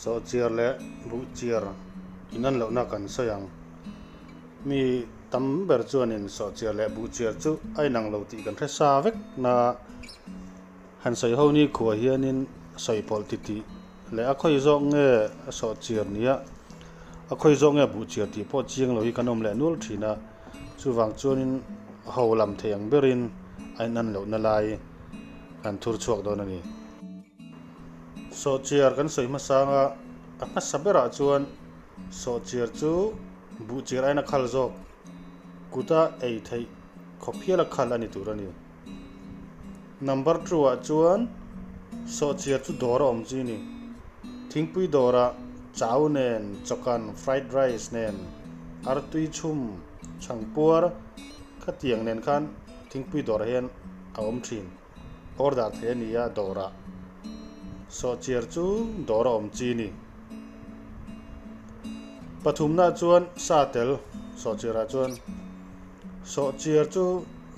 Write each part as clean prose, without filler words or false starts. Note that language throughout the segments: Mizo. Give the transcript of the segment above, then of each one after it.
Sawhchiar leh buhchiar inan lohna kan sawi ang. Mi tam ber chuanin sawhchiar leh buhchiar chu a inang lo tih kan hre sa vek na. Han sawi ho ni khuah hianin sawi pawlh titih leh a khawi zawk nge sawhchiar nia a khawi zawk nge buhchiar tih pawh chiang lo hi kan awm leh nual thin a. Chuvang chuanin ho lam thei ang berin a inan lohna lai kan thur chhuak dawn a ni. Sawhchiar kan sawi hmasang a, a hmasa berah chuan sawhchiar chu buhchiar aina khal zawk kuta ei theih khawp hiala khal a ni tur a ni. Number two ah chuan sawhchiar chu dawr a awm chi a ni. Thingpui dawrah chau nen, chawkan, fried rice nen, artui chhum, chhangpuar khatiang nen khan thingpui dawrah hian a awm thin. Order thei a ni a dawrah sawhchiar chu dawr a awm chi a ni. Pathumna chuan sa tel sawhchiarah chuan sawhchiar chu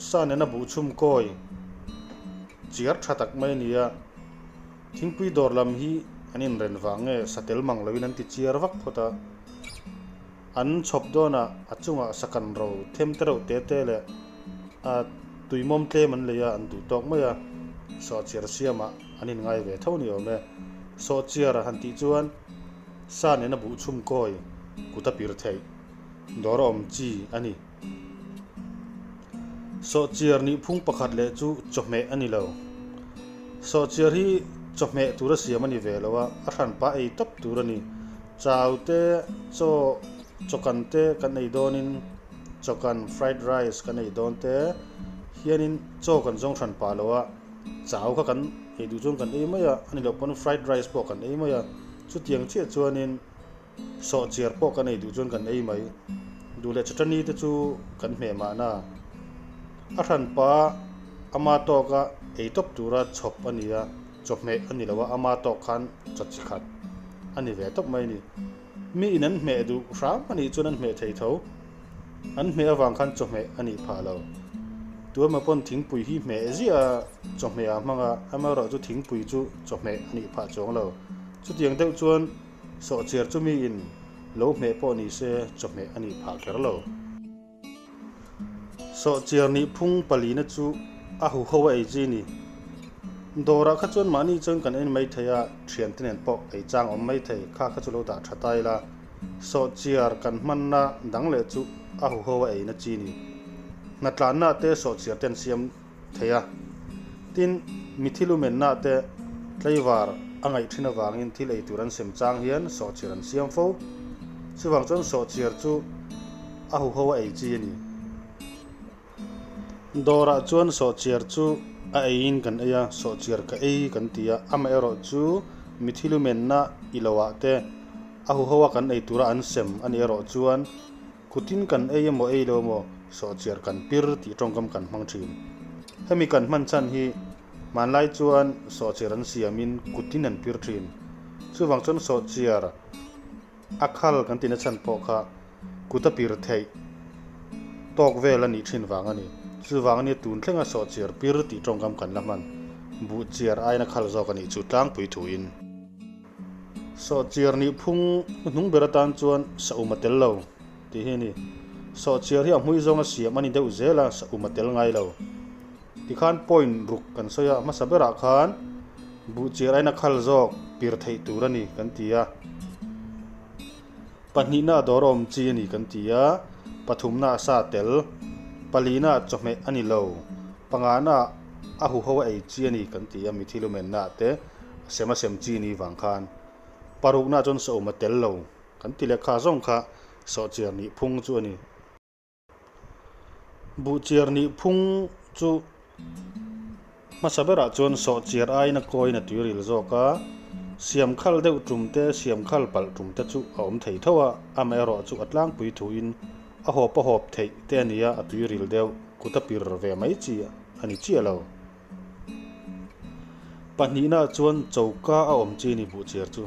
sa nena buh chhum kawi chiar tha tak mai a ni a. Thingpui dawr lam hi an inren vang nge sa tel mang loin an ti chiar vak phawt a. An chhawp dawnah a chungah sakan ro them te reuh te te leh a tuimawm tlem an lei a, an duh tawk mai a, sawhchiar siamah an inngai ve tho ni awm e. Sawhchiar han tih chuan sa nena buh chhum kawi kut a pir theih dawr a awm chi a ni. Sawhchiar nih phung pakhat leh chu chawhmeh a ni lo. Sawhchiar hi chawhmeh tura siam a ni ve lo a, a hranpa ei tawp tur a ni. Chau te, chaw, chawkan te kan ei dawnin, chawkan, fried rice, kan ei dawn te hianin chaw kan zawng hran pah lo a, chau kha kan ei duh chuan kan ei mai a, a ni loh pawn fried rice pawh kan ei mai a, chutiang chiah chuanin sawhchiar pawh kan ei duh chuan kan ei mai. Duh leh chutani te chu kan hmeh mahna. A hranpa ama tawka ei tawp tura chhawp a ni a. Chawhmeh a ni lo a, ama tawk khan chaw chi khat a ni ve tawp mai a ni. Mi in an hmeh duh hram a nih chuan an hmeh thei tho. An hmeh avang khan chawhmeh a nih phah lo. Tuemaw pawn thingpui hi hmeh ziah a, chawhmeh ah hmang a, amaherawh chu thingpui chu chawhmeh a nih phah chuang lo. Chutiang deuh chuan sawhchiar chu mi in lo hmeh pawh ni se chawhmeh a nih phah kher lo. Sawhchiar nih phung palina chu a huho a ei chi ni. Dawrah kha chuan mahni chuan kan en mai thei a, thiante nen pawh ei chang awm mai thei, kha kha chu lo dah tha ta ila. Sawhchiar kan hmanna dang leh chu a huho a eina chi ni. Hnatlanna te sawhchiar te an siam thei a. Tin, mi thil umenna te tlaivar a ngaih thin avangin thil ei tur an sem chang hian sawhchiar an siam fo. Chuvang chuan sawhchiar chu a huho a ei chi a ni. Dawrah chuan sawhchiar chu a eiin kan ei a, sawhchiar ka ei kan ti a, amaherawh chu mi thil umenna i loah te a huho a kan ei tura an sem a nih erawh chuan Kutin kan ei emaw ei lo emaw sawhchiar kan pir tih tawngkam kan hmang thin. Hemi kan hman chhan hi hmanlai chuan sawhchiar an siamin kutin an pir thin. Chuvang chuan sawhchiar a khal kan tihna chhan pawh kha kut a pir theih tawk vel a nih thin vang a ni. Chuvang ania tun thlenga sawhchiar pir tih tawngkam kan la hman. Buhchiar aiin a khal zawk a nih chu tlangpui thuin. Sawhchiar nih phung hnung ber atan chuan saum a tel lo tih hi a ni. Sawhchiar hi a hmui zawnga siam a ni deuh zel a, saum a tel ngai lo. Tikhan point ruk kan sawi a, hmasa berah khan buhchiar aina khal zawk pir theih tur a ni kan ti a. Pahnihna a dawr awm chi a ni kan ti a, pathumna a sa tel, palina chawhmeh a ni lo, pangana a huho a ei chi a ni kan ti a, mithi lumenna te a sem a sem chi ni vang khan parukna chuan sawm a tel lo kan ti leh kha zawng kha sawhchiar nih phung chu a ni. Buhchiar nih phung chu hmasa berah chuan sawhchiar aiin a kawiin a tuiril zawk a, siam khal deuh tum te, siam khal palh tum te chu a awm thei tho a, amaherawh chu a tlangpui thuin a hawp a hawp theih te a ni a, a tuiril deuh kut a pir ve mai chi a ni chiah lo. Pahnihna chuan choka a awm chi a ni buhchiar chu.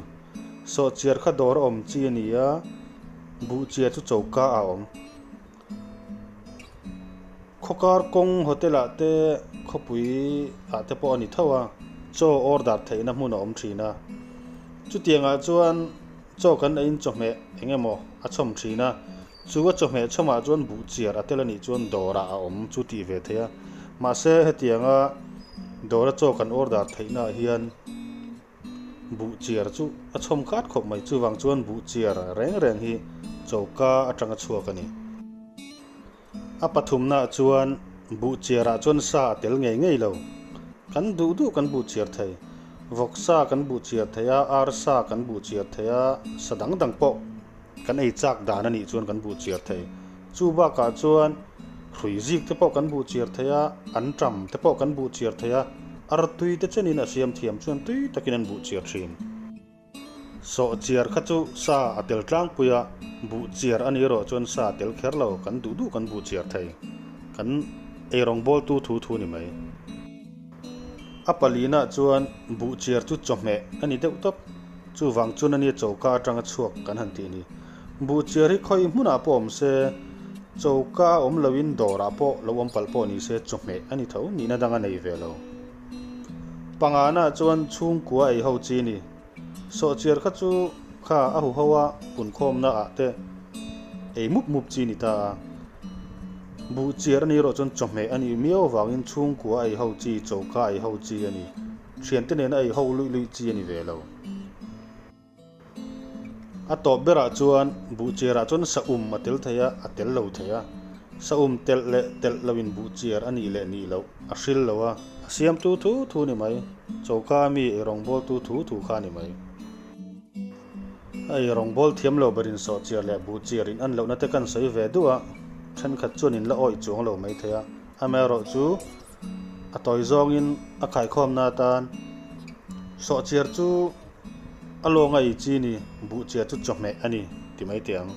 Sawhchiar kha dawr a awm chi a ni a, buhchiar chu choka a awm. Khawkar kawng hotel ah te khawpui ah te pawh a ni tho a, chaw order theihna hmun a awm thin a. Chutiangah chuan chaw kan eiin chawhmeh eng emaw a chhawm thin a, chu a chawhmeh chhawmah chuan buhchiar a tel a nih chuan dawrah a awm chu tih ve theih a. Mahse hetianga dawra chaw kan order theihnaah hian buhchiar chu a chhawm khat khawp mai. Chuvang chuan buhchiar reng reng hi choka atanga chhuak a ni. A pathumnaah chuan buhchiarah chuan sa a tel ngei ngei lo. Kan duh duh kan buhchiar thei. Vawksa kan buhchiar thei a, arsa kan buhchiar thei a, sa dang dang pawh kan ei chak dan a nih chuan kan buhchiar thei. Chu bakah chuan hrui zik te pawh kan buhchiar thei a, anṭam te pawh kan buhchiar thei a, artui te chenin a siam thiam chuan tui takin an buhchiar thin. Sawhchiar kha chu sa a tel tlangpui a, buhchiar a nih erawh chuan sa a tel kher lo, kan duh duh kan buhchiar thei. Kan eirawng bawltu thu thu ni mai. A palinah chuan buhchiar chu chawhmeh a ni deuh tawp, chuvang chuan a nia choka atanga chhuak kan han tih ni. Buhchiar hi khawi hmunah pawh awm se, choka awm loin dawrah pawh lo awm palh pawh ni se chawhmeh a ni tho, nihna dang a nei ve lo. Pangana chuan chhungkua ei ho chi ni. Sawhchiar kha chu kha a huho a punkhawmna ah te ei mup mup chi ni ta a. Buhchiar a ni erawh chuan chawhmeh a nih miau avangin chhungkua ei ho chi, choka ei ho chi a ni. Thiante nena ei ho luih luih chi a ni ve lo. A tawp berah chuan buhchiarah chuan saum a tel thei a, a tel lo thei a. Saum telh leh telh loin buhchiar a nih leh nih loh a hril lo a. A siamtu thu thu ni mai, choka mi eirawngbawltu thu thu kha ni mai. A eirawngbâwl thiam lo berin sawhchiar leh buhchiar in an lohna te kan sawi ve duh a, thenkhat chuan in la awih chuang lo mai thei a. Amaherawhchu a tawi zawngin a khaikhawmna atan sawhchiar chu A lawnga ei chi ni, buhchiar chu chawhmeh a ni ti mai teh ang.